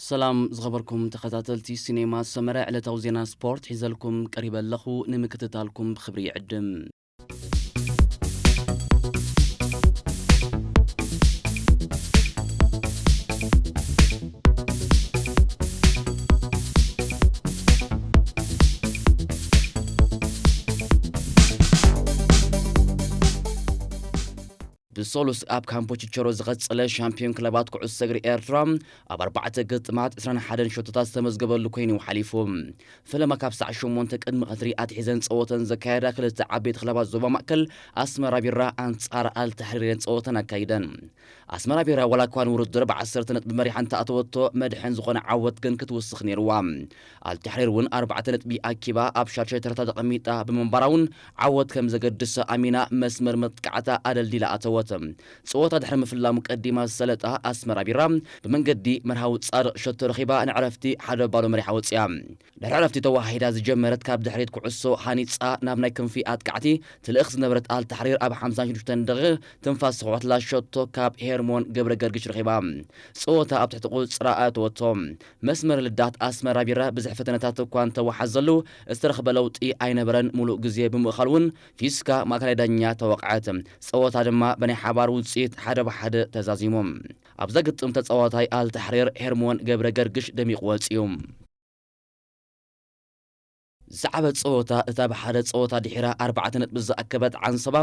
ሰላም ዝኸበርኩም ተኸታተልቲ ሲኔማ ሰመረ፣ ዕለታዊ ዜና ስፖርት ሒዘልኩም ቀሪበ ኣለኹ። ንምክትታልኩም ብኽብሪ ይዕድም። ብሰሉስ ኣብ ካምፖ ችቸሮ ዝቐጸለ ሻምፒዮን ክለባት ኩዕሶ እግሪ ኤርትራ ኣብ ኣርባዕተ ግጥማት ዕስራን ሓደን ሸቶታት ዝተመዝገበሉ ኮይኑ ሓሊፉ። ፈለማ ካብ ሰዓት ሸሞንተ ቅድሚ ቀትሪ ኣትሒዘን ጸወተን ዘካየዳ ክልተ ዓበይቲ ክለባት ዞባ ማእከል ኣስመራ ቢራ ኣንጻር ኣልታሕሪር እየን ጸወተን ኣካይደን። ኣስመራ ቢራ ዋላ እኳ ንውድድር ብዓሰርተ ነጥቢ መሪሓ እንተኣተወቶ፣ መድሕን ዝኾነ ዓወት ግን ክትውስኽ ነይርዋ። ኣልታሕሪር እውን ኣርባዕተ ነጥቢ ኣኪባ ኣብ ሻድሻይ ተረታ ተቐሚጣ ብምንባራ እውን ዓወት ከም ዘገድስ ኣሚና መስመር መጥቃዕታ ኣደልዲላ ኣተወት። ጸወታ ድሕሪ ምፍላሙ ቀዲማ ዝሰለጣ ኣስመራ ቢራ ብመንገዲ መርሃዊ ጻድቕ ሸቶ ረኺባ ንዕረፍቲ ሓደ ባዶ መሪሓ ወጺኣ። ድሕሪ ዕረፍቲ ተወሃሂዳ ዝጀመረት ካብ ድሕሪት ኩዕሶ ሃኒጻ ናብ ናይ ክንፊ ኣጥቃዕቲ ትልእኽ ዝነበረት ኣልታሕሪር ኣብ ሓምሳን ሽዱሽተን ደቂቕ ትንፋስ ዝኸፈተላ ሸቶ ካብ ሄርሞን ገብረ ገርግሽ ረኺባ ጸወታ ኣብ ትሕቲ ቁጽራ ኣእተወቶ። መስመር ልዳት ኣስመራ ቢራ ብዙሕ ፈተነታት እኳ እንተወሓዘሉ ዝተረኽበ ለውጢ ኣይነበረን። ሙሉእ ግዜ ብምእኻል እውን ፊስካ ማእከላይ ዳኛ ተወቕዐት። ጸወታ ድማ ብናይ ሓባር ውጽኢት ሓደ ብሓደ ተዛዚሙ። ኣብዛ ግጥም ተጻዋታይ ኣልታሕሪር ሄርሞን ገብረ ገርግሽ ደሚቑ ወጺኡ። ዝዓበ ጸወታ እታ ብሓደ ጸወታ ድሒራ ኣርባዕተ ነጥቢ ዝኣከበት ዓንሰባ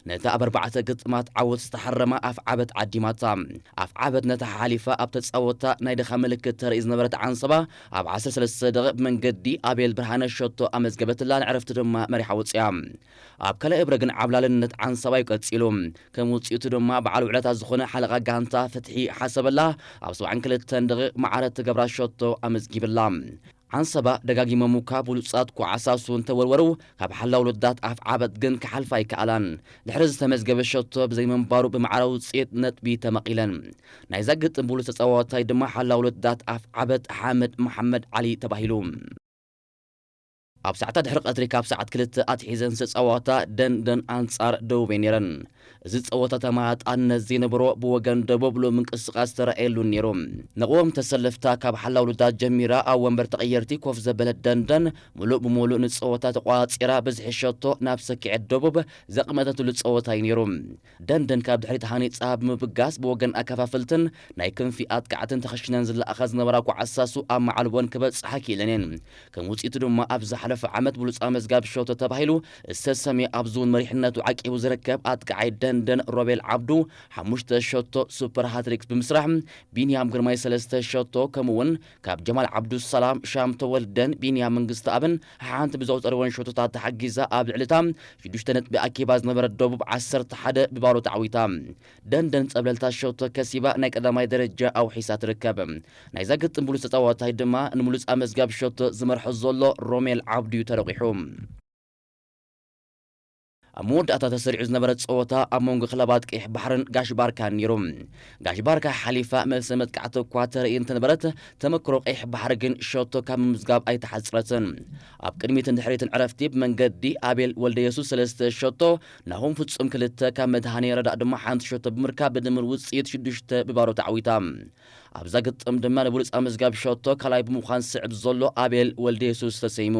ነታ ኣብ ኣርባዕተ ግጥማት ዓወት ዝተሓረማ ኣፍዓበት ዓዲማታ። ኣፍዓበት ነታ ሓሊፋ ኣብ ተጻወታ ናይ ድኻ ምልክት ተርኢ ዝነበረት ዓንሰባ ኣብ ዓሰርተ ሰለስተ ደቂቕ ብመንገዲ ኣቤል ብርሃነ ሸቶ ኣመዝገበትላ ንዕረፍቲ ድማ መሪሓ ወጺኣ። ኣብ ካልኣይ እብረ ግን ዓብላልነት ዓንሰባ እዩ ቀጺሉ። ከም ውጽኢቱ ድማ በዓል ውዕለታ ዝኾነ ሓለቓ ጋንታ ፍትሒ ሓሰበላ ኣብ ሰብዓን ክልተን ደቂቕ ማዕረ ትገብራ ሸቶ ኣመዝጊብላ። ዓንሰባ ደጋጊሞም እኳ ብሉጻት ኳዕሳሱ እንተወርወሩ፣ ካብ ሓላው ልዳት ኣፍዓበት ግን ክሓልፋ ኣይከኣላን። ድሕሪ ዝተመዝገበ ሸቶ ብዘይምንባሩ ብማዕረ ውጽኢት ነጥቢ ተመቒለን። ናይዛ ግጥም ብሉጽ ተጻዋታይ ድማ ሓላው ልዳት ኣፍዓበት ሓመድ መሓመድ ዓሊ ተባሂሉ። ኣብ ሰዓታት ድሕሪ ቀትሪ ካብ ሰዓት ክልተ ኣትሒዘን ዝተጻወታ ደንደን ኣንጻር ደቡብ እየን ነይረን። እዚ ጸወታ ተመጣጣንነት ዘይነበሮ ብወገን ደቡብ ልኡም ምንቅስቓስ ተራእየሉን ነይሩ። ንቕዎም ተሰለፍታ ካብ ሓላው ልዳት ጀሚራ ኣብ ወንበር ተቐየርቲ ኮፍ ዘበለት ደንደን ምሉእ ብምሉእ ንጸወታ ተቋጺራ ብዝሒ ሸቶ ናብ ሰኪዐት ደቡብ ዘቕመጠትሉ ጸወታ እዩ ነይሩ። ደንደን ካብ ድሕሪት ሃኒጻ ብምብጋስ ብወገን ኣከፋፍልትን ናይ ክንፊ ኣጥቃዕትን ተኸሽነን ዝለኣኻ ዝነበራ ኳዕሳሱ ኣብ መዓልቦን ክበጽሓ ክኢለን እየን። ከም ውጽኢቱ ድማ ኣብ ዝሓለፈ ዓመት ብሉጻ መዝጋብ ሸቶ ተባሂሉ ዝተሰምየ ኣብዚ እውን መሪሕነቱ ዓቂቡ ዝርከብ ኣጥቃዓይ ደንደን ሮቤል ዓብዱ ሓሙሽተ ሸቶ ሱፐር ሃትሪክ ብምስራሕ ቢንያም ግርማይ ሰለስተ ሸቶ ከምኡ እውን ካብ ጀማል ዓብዱሰላም ሻም ተወልደን ቢንያም መንግስተኣብን ሓንቲ ብዘቑጸርወን ሸቶታት ተሓጊዛ ኣብ ልዕሊታ ሽዱሽተ ነጥቢ ኣኪባ ዝነበረት ደቡብ ዓሰርተ ሓደ ብባዶ ተዓዊታ። ደንደን ጸብለልታ ሸቶ ከሲባ ናይ ቀዳማይ ደረጃ ኣውሒሳ ትርከብ። ናይዛ ግጥም ብሉጽ ተጻዋታይ ድማ ንብሉጽ ኣመዝጋቢ ሸቶ ዝመርሖ ዘሎ ሮሜል ዓብዱ እዩ ተረቂሑ። ኣብ መወዳእታ ተሰሪዑ ዝነበረ ጸወታ ኣብ መንጎ ክለባት ቀይሕ ባሕርን ጋሽ ባርካን ነይሩ። ጋሽ ባርካ ሓሊፋ መልሰ መጥቃዕቲ እኳ ተርኢ እንተነበረት፣ ተመክሮ ቀይሕ ባሕሪ ግን ሸቶ ካብ ምምዝጋብ ኣይተሓጽረትን። ኣብ ቅድሚትን ድሕሪትን ዕረፍቲ ብመንገዲ ኣቤል ወልደ የሱስ ሰለስተ ሸቶ፣ ናሆም ፍጹም ክልተ፣ ካብ መድሃኔ ረዳእ ድማ ሓንቲ ሸቶ ብምርካብ ብድምር ውጽኢት ሽዱሽተ ብባዶ ተዓዊታ። ኣብዛ ግጥም ድማ ንብሉጽ ኣመዝጋቢ ሸቶ ካልኣይ ብምዃን ዝስዕብ ዘሎ ኣቤል ወልደ የሱስ ተሰይሙ።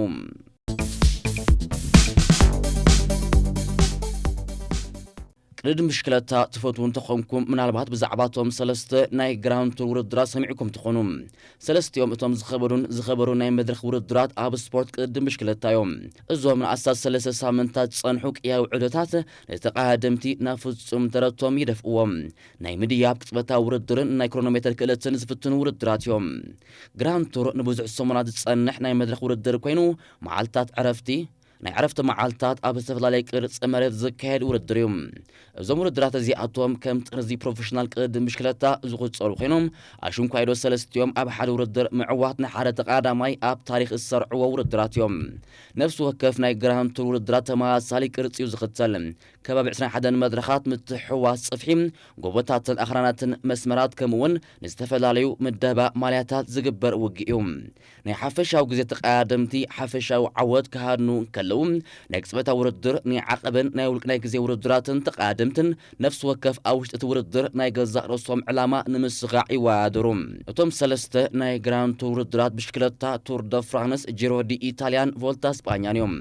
ቅድድም ብሽክለታ ትፈትዉ እንተኾንኩም፣ ምናልባት ብዛዕባ እቶም ሰለስተ ናይ ግራንድ ቱር ውድድራት ሰሚዕኩም ትኾኑ። ሰለስቲኦም እቶም ዝኸበዱን ዝኸበሩ ናይ መድረኽ ውድድራት ኣብ ስፖርት ቅድድም ብሽክለታ እዮም። እዞም ንኣስታት ሰለስተ ሳምንታት ዝጸንሑ ቅያዊ ዑደታት ንተቐዳደምቲ ናብ ፍጹም ደረቶም ይደፍእዎም። ናይ ምድያብ ቅጽበታዊ ውድድርን ናይ ክሮኖሜተር ክእለትን ዝፍትኑ ውድድራት እዮም። ግራንድ ቱር ንብዙሕ ሰሙናት ዝጸንሕ ናይ መድረኽ ውድድር ኮይኑ፣ መዓልታት ዕረፍቲ፣ ናይ ዕረፍቲ መዓልታት ኣብ ዝተፈላለየ ቅርጺ መሬት ዝካየድ ውድድር እዩ። እዞም ውድድራት እዚኣቶም ከም ጥርዚ ፕሮፌሽናል ቅድድም ብሽክለታ ዝቑጸሩ ኮይኖም፣ ኣሽንኳይዶ ሰለስቲኦም ኣብ ሓደ ውድድር ምዕዋት ንሓደ ተቐዳዳማይ ኣብ ታሪኽ ዝሰርዕዎ ውድድራት እዮም። ነፍሲ ወከፍ ናይ ግራንድ ቱር ውድድራት ተመሳሳሊ ቅርጺ እዩ ዝኽተል። ከባቢ ዕስራን ሓደን መድረኻት ምትሕውዋስ ጽፍሒ፣ ጎቦታትን ኣኽራናትን መስመራት፣ ከምኡውን ንዝተፈላለዩ ምደባ ማልያታት ዝግበር ውግእ እዩ። ናይ ሓፈሻዊ ግዜ ተቐዳደምቲ ሓፈሻዊ ዓወት ክሃድኑ እንከለዉ፣ ኣለዉ። ናይ ቅጽበታዊ ውድድር፣ ናይ ዓቐብን ናይ ውልቂ ናይ ግዜ ውድድራትን ተቐዳደምትን ነፍሲ ወከፍ ኣብ ውሽጢ እቲ ውድድር ናይ ገዛእ ርእሶም ዕላማ ንምስኻዕ ይወዳደሩ። እቶም ሰለስተ ናይ ግራንድ ቱር ውድድራት ብሽክለታ ቱር ደ ፍራንስ፣ ጂሮ ዲ ኢታልያን ቮልታ ስጳኛን እዮም።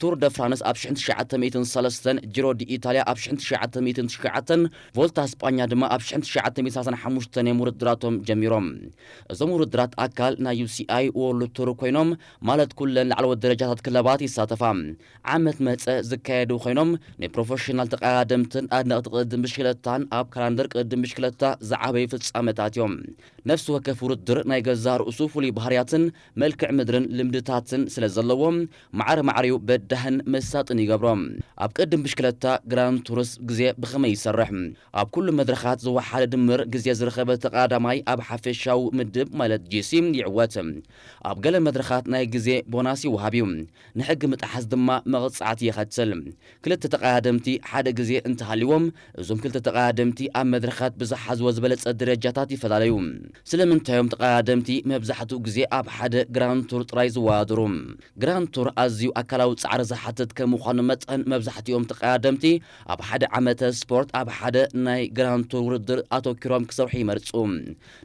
ቱር ደ ፍራንስ ኣብ ሽሕን ትሽዓተ ሚእትን ሰለስተን፣ ጂሮ ዲ ኢታልያ ኣብ ሽሕን ትሽዓተ ሚእትን ትሽዓተን፣ ቮልታ ስጳኛ ድማ ኣብ ሽሕን ትሽዓተ ሚእትን ሰላሳን ሓሙሽተን እዮም ውድድራቶም ጀሚሮም። እዞም ውድድራት ኣካል ናይ ዩ ሲ ኣይ ወርልድ ቱር ኮይኖም፣ ማለት ኩለን ላዕለዎት ደረጃታት ክለባት ይሳተፋ። ዓመት መጸ ዝካየዱ ኮይኖም፣ ንፕሮፌሽናል ተቐዳደምትን ኣድነቕቲ ቅድድም ብሽክለታን ኣብ ካላንደር ቅድድም ብሽክለታ ዝዓበዩ ፍጻመታት እዮም። ነፍሲ ወከፍ ውድድር ናይ ገዛእ ርእሱ ፍሉይ ባህርያትን መልክዕ ምድርን ልምድታትን ስለ ዘለዎ፣ ማዕረ ማዕሪኡ በዳህን መሳጥን ይገብሮ። ኣብ ቅድድም ብሽክለታ ግራንድ ቱርስ ግዜ ብኸመይ ይሰርሕ? ኣብ ኩሉ መድረኻት ዝወሓደ ድምር ግዜ ዝረኸበ ተቐዳማይ ኣብ ሓፈሻዊ ምድብ ማለት ጂ ሲ ይዕወት። ኣብ ገለ መድረኻት ናይ ግዜ ቦናስ ይወሃብ እዩ። ንሕጊ ምጥሓስ ድማ መቕጻዕቲ የኸትል። ክልተ ተቐዳደምቲ ሓደ ግዜ እንተሃልዎም፣ እዞም ክልተ ተቐዳደምቲ ኣብ መድረኻት ብዝሓዝዎ ዝበለጸ ደረጃታት ይፈላለዩ። ስለምንታይ እዮም ተቐዳደምቲ መብዛሕትኡ ግዜ ኣብ ሓደ ግራንድ ቱር ጥራይ ዝወዳደሩ? ግራንድ ቱር ኣዝዩ ኣካላዊ ጻዕሪ ዝሓትት ከም ምዃኑ መጠን፣ መብዛሕትኦም ተቐዳደምቲ ኣብ ሓደ ዓመተ ስፖርት ኣብ ሓደ ናይ ግራንድ ቱር ውድድር ኣተኲሮም ክሰርሑ ይመርጹ።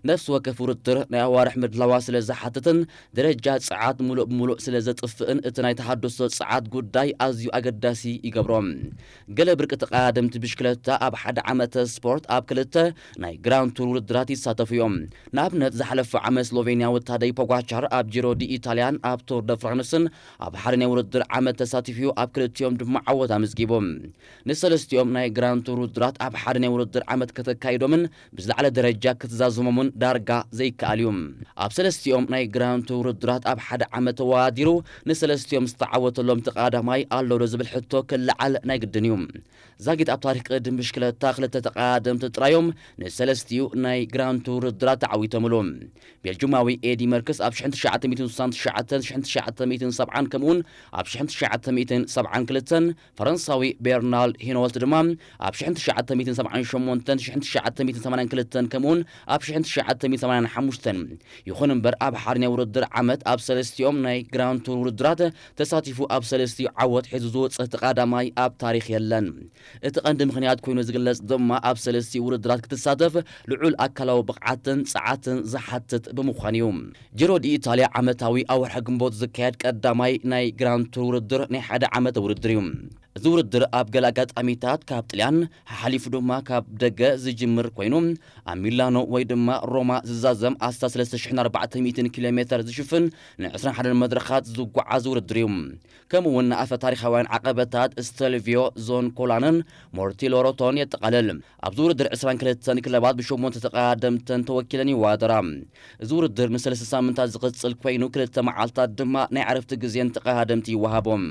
ነፍሲ ወከፍ ውድድር ናይ ኣዋርሕ ምድላዋ ስለ ዝሓትትን ደረጃ ጸዓት ምሉእ ብምሉእ ስለ ዘጥፍእን፣ እቲ ናይ ተሃድሶ ጸዓት ጉዳይ ኣዝዩ ኣገዳሲ ይገብሮ። ገለ ብርቂ ተቐዳደምቲ ብሽክለታ ኣብ ሓደ ዓመተ ስፖርት ኣብ ክልተ ናይ ግራንድ ቱር ውድድራት ይሳተፉ እዮም። ንኣብነት፣ ዝሓለፈ ዓመት ስሎቬንያዊ ታደይ ፖጋቻር ኣብ ጂሮ ዲ ኢታልያን ኣብ ቱር ደ ፍራንስን ኣብ ሓደ ናይ ውድድር ዓመት ተሳቲፉ፣ ኣብ ክልቲኦም ድማ ዓወት ኣመዝጊቡ። ንሰለስቲኦም ናይ ግራንድ ቱር ውድድራት ኣብ ሓደ ናይ ውድድር ዓመት ከተካይዶምን ብዝለዓለ ደረጃ ክትዛዝሞምን ዳርጋ ዘይከኣል እዩ። ኣብ ሰለስቲኦም ናይ ግራንድ ቱር ውድድራት ኣብ ሓደ ዓመት ተወዳዲሩ ንሰለስቲኦም ዝተዓወተሎም ተቐዳማይ ኣሎ ዶ ዝብል ሕቶ ክለዓል ናይ ግድን እዩ። ዛጊት ኣብ ታሪኽ ቅድድም ብሽክለታ ክልተ ተቐዳደምቲ ጥራዮም ንሰለስቲኡ ናይ ግራንድ ቱር ውድድራት ተዓዊቶምሉ። ቤልጁማዊ ኤዲ መርክስ ኣብ ሽሕን ትሽዓተ ሚእትን ስሳን ትሽዓተን፣ ሽሕን ትሽዓተ ሚእትን ሰብዓን ከምኡውን ኣብ ሽሕን ትሽዓተ ሚእትን ሰብዓን ክልተን፣ ፈረንሳዊ ቤርናርድ ሂኖልት ድማ ኣብ ሽሕን ትሽዓተ ሚእትን ሰብዓን ሸሞንተን፣ ሽሕን ትሽዓተ ሚእትን ሰማንያን ክልተን ከምኡውን ኣብ ሽሕን ትሽዓተ ሚእትን ሰማንያን ሓሙሽተን። ይኹን እምበር፣ ኣብ ሓደ ናይ ውድድር ዓመት ኣብ ሰለስቲኦም ናይ ግራንድ ቱር ውድድራት ተሳቲፉ ኣብ ሰለስቲኡ ዓወት ሒዙ ዝወጸ ተቐዳማይ ኣብ ታሪኽ የለን። እቲ ቀንዲ ምኽንያት ኮይኑ ዝግለጽ ድማ ኣብ ሰለስቲኡ ውድድራት ክትሳተፍ ልዑል ኣካላዊ ብቕዓትን ጸዓትን ዝሓትት ብምዃኑ እዩ። ጂሮ ዲ ኢታልያ ዓመታዊ ኣብ ወርሒ ግንቦት ዝካየድ ቀዳማይ ናይ ግራንድ ቱር ውድድር ናይ ሓደ ዓመት ውድድር እዩ። እዚ ውድድር ኣብ ገለ ኣጋጣሚታት ካብ ጥልያን፣ ሓሓሊፉ ድማ ካብ ደገ ዝጅምር ኮይኑ፣ ኣብ ሚላኖ ወይ ድማ ሮማ ዝዛዘም ኣስታት ሰለስተ ሽሕን ኣርባዕተ ሚእትን ኪሎ ሜተር ዝሽፍን ን ዕስራን ሓደን መድረኻት ዝጓዓዝ ውድድር እዩ። ከምኡ እውን ንኣፈ ታሪኻውያን ዓቐበታት ስቴልቪዮ ዞን ኮላንን ሞርቲሎ ሮቶን የጠቓልል። ኣብዚ ውድድር ዕስራን ክልተን ክለባት ብሸሞንተ ተቐዳደምተን ተወኪለን ይወዳደራ። እዚ ውድድር ንሰለስተ ሳምንታት ዝቕጽል ኮይኑ፣ ክልተ መዓልታት ድማ ናይ ዕረፍቲ ግዜ ንተቐዳደምቲ ይወሃቦም።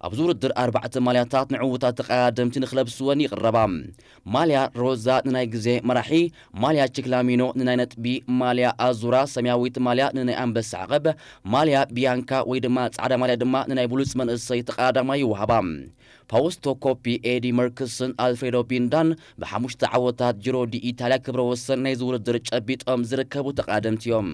ኣብዚ ውድድር ኣርባዕተ ማልያታት ንዕዉታት ተቐዳደምቲ ንኽለብስወን ይቕረባ። ማልያ ሮዛ ንናይ ግዜ መራሒ፣ ማልያ ቺክላሚኖ ንናይ ነጥቢ፣ ማልያ ኣዙራ ሰማያዊት ማልያ ንናይ ኣንበሳ ዓቐብ፣ ማልያ ቢያንካ ወይ ድማ ጻዕዳ ማልያ ድማ ንናይ ብሉጽ መንእሰይ ተቐዳዳማይ ይወሃባ። ፋውስቶ ኮፒ፣ ኤዲ መርክስን ኣልፍሬዶ ቢንዳን ብሓሙሽተ ዓወታት ጂሮ ዲ ኢታልያ ክብረ ወሰን ናይዚ ውድድር ጨቢጦም ዝርከቡ ተቐዳደምቲ እዮም።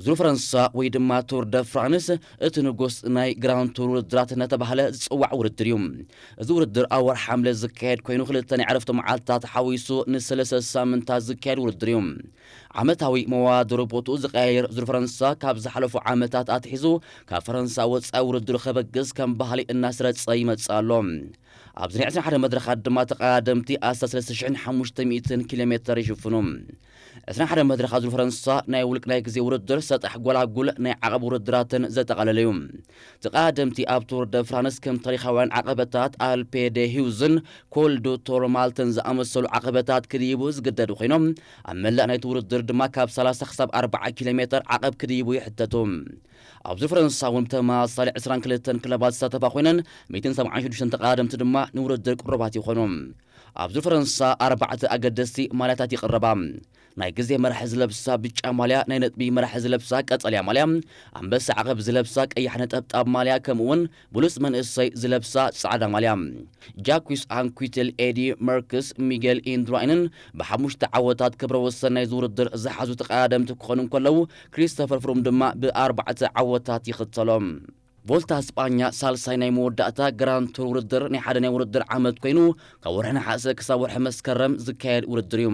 ዙር ፈረንሳ ወይ ድማ ቱር ደ ፍራንስ፣ እቲ ንጉስ ናይ ግራንድ ቱር ውድድራት እናተባህለ ዝጽዋዕ ውድድር እዩ። እዚ ውድድር ኣብ ወርሒ ሓምለ ዝካየድ ኮይኑ፣ ክልተ ናይ ዕረፍቲ መዓልትታት ሓዊሱ ንሰለስተ ሳምንታት ዝካየድ ውድድር እዩ። ዓመታዊ መወዳደሪ ቦትኡ ዝቀያየር ዙር ፈረንሳ ካብ ዝሓለፉ ዓመታት ኣትሒዙ ካብ ፈረንሳ ወጻኢ ውድድር ከበግስ ከም ባህሊ እናስረጸ ይመጽእ ኣሎ። ኣብዚ ናይ ዕስራን ሓደን መድረኻት ድማ ተቐዳደምቲ ኣስታት ሰለስተ ሽሕን ሓሙሽተ ሚእትን ኪሎ ሜተር ይሽፍኑ። ዕስራን ሓደን መድረኻት ዙር ፈረንሳ ናይ ውልቂ ናይ ግዜ ውድድር፣ ሰጣሕ ጎላጉል ናይ ዓቐብ ውድድራትን ዘጠቓለለ እዩ። ተቐዳደምቲ ኣብ ቱር ደ ፍራንስ ከም ታሪኻውያን ዓቐበታት ኣልፔ ደ ሂውዝን ኮል ዱ ቶርማልተን ዝኣመሰሉ ዓቐበታት ክድይቡ ዝግደዱ ኮይኖም፣ ኣብ መላእ ናይቲ ውድድር ድማ ካብ ሰላሳ ክሳብ ኣርባዓ ኪሎ ሜተር ዓቐብ ክድይቡ ይሕተቱ። ኣብዚ ፈረንሳ እውን ብተመሳሳሊ ዕስራን ክልተን ክለባት ዝሳተፋ ኮይነን፣ ሚእትን ሰብዓን ሽዱሽተን ተቐዳደምቲ ድማ ንውድድር ቅሩባት ይኾኑ። ኣብዚ ፈረንሳ ኣርባዕተ ኣገደስቲ ማልያታት ይቕረባ። ናይ ግዜ መራሒ ዝለብሳ ብጫ ማልያ፣ ናይ ነጥቢ መራሒ ዝለብሳ ቀጠልያ ማልያ፣ ኣንበሳ ዓቐብ ዝለብሳ ቀያሕ ነጠብጣብ ማልያ፣ ከምኡ እውን ብሉጽ መንእሰይ ዝለብሳ ጻዕዳ ማልያ። ጃኩስ ኣንኩቴል፣ ኤዲ መርክስ፣ ሚጌል ኢንድራይንን ብሓሙሽተ ዓወታት ክብረ ወሰን ናይዚ ውድድር ዝሓዙ ተቐዳደምቲ ክኾኑ እንከለዉ፣ ክሪስቶፈር ፍሩም ድማ ብኣርባዕተ ዓወታት ይኽተሎም። ቮልታ ስጳኛ ሳልሳይ ናይ መወዳእታ ግራንድ ቱር ውድድር ናይ ሓደ ናይ ውድድር ዓመት ኮይኑ፣ ካብ ወርሒ ነሓሰ ክሳብ ወርሒ መስከረም ዝካየድ ውድድር እዩ።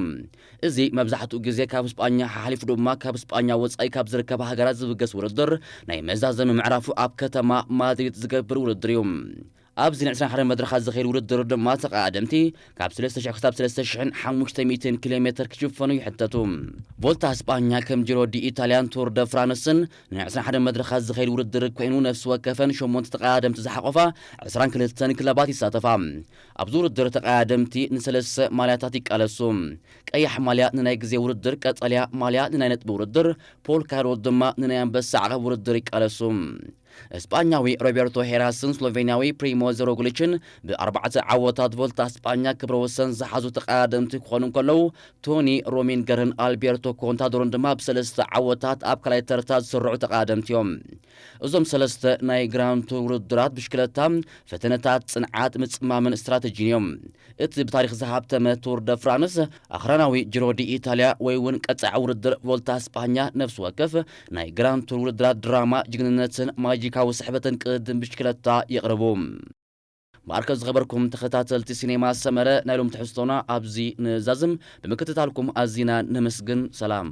እዚ መብዛሕትኡ ግዜ ካብ ስጳኛ ሓሊፉ ድማ ካብ ስጳኛ ወጻኢ ካብ ዝርከባ ሃገራት ዝብገስ ውድድር ናይ መዛዘሚ ምዕራፉ ኣብ ከተማ ማድሪድ ዝገብር ውድድር እዩ። ኣብዚ ን ዕስራን ሓደን መድረኻት ዝኸይድ ውድድር ድማ ተቐዳደምቲ ካብ ሰለስተ ሽሕ ክሳብ ሰለስተ ሽሕን ሓሙሽተ ሚእትን ኪሎ ሜትር ክሽፈኑ ይሕተቱ። ቮልታ ስጳኛ ከም ጂሮ ዲ ኢታልያን ቱር ደ ፍራንስን ን ዕስራን ሓደን መድረኻት ዝኸይድ ውድድር ኮይኑ፣ ነፍሲ ወከፈን ሸሞንተ ተቐዳደምቲ ዝሓቖፋ ዕስራን ክልተን ክለባት ይሳተፋ። ኣብዚ ውድድር ተቐዳደምቲ ንሰለስተ ማልያታት ይቃለሱ። ቀያሕ ማልያ ንናይ ግዜ ውድድር፣ ቀጠልያ ማልያ ንናይ ነጥቢ ውድድር፣ ፖልካ ዶት ድማ ንናይ ኣንበሳ ዓቐብ ውድድር ይቃለሱ። እስጳኛዊ ሮቤርቶ ሄራስን ስሎቬንያዊ ፕሪሞዝ ሮግሊችን ብኣርባዕተ ዓወታት ቮልታ እስጳኛ ክብረ ወሰን ዝሓዙ ተቐዳደምቲ ክኾኑ እንከለዉ፣ ቶኒ ሮሚንገርን ኣልቤርቶ ኮንታዶርን ድማ ብሰለስተ ዓወታት ኣብ ካልኣይ ተርታ ዝስርዑ ተቐዳደምቲ እዮም። እዞም ሰለስተ ናይ ግራንድ ቱር ውድድራት ብሽክለታ ፈተነታት ጽንዓት፣ ምጽማምን ስትራተጂን እዮም። እቲ ብታሪኽ ዝሃብተመ ቱር ደ ፍራንስ፣ ኣኽራናዊ ጂሮ ዲ ኢታልያ ወይ እውን ቀጻዒ ውድድር ቮልታ እስጳኛ ነፍሲ ወከፍ ናይ ግራንድ ቱር ውድድራት ድራማ፣ ጅግንነትን ማጂካዊ ስሕበትን ቅድድም ብሽክለታ የቕርቡ። ማዕከል ዝኸበርኩም ተኸታተልቲ ሲኔማ ሰመረ፣ ናይ ሎም ትሕዝቶና ኣብዚ ንዛዝም። ብምክትታልኩም ኣዚና ነመስግን። ሰላም።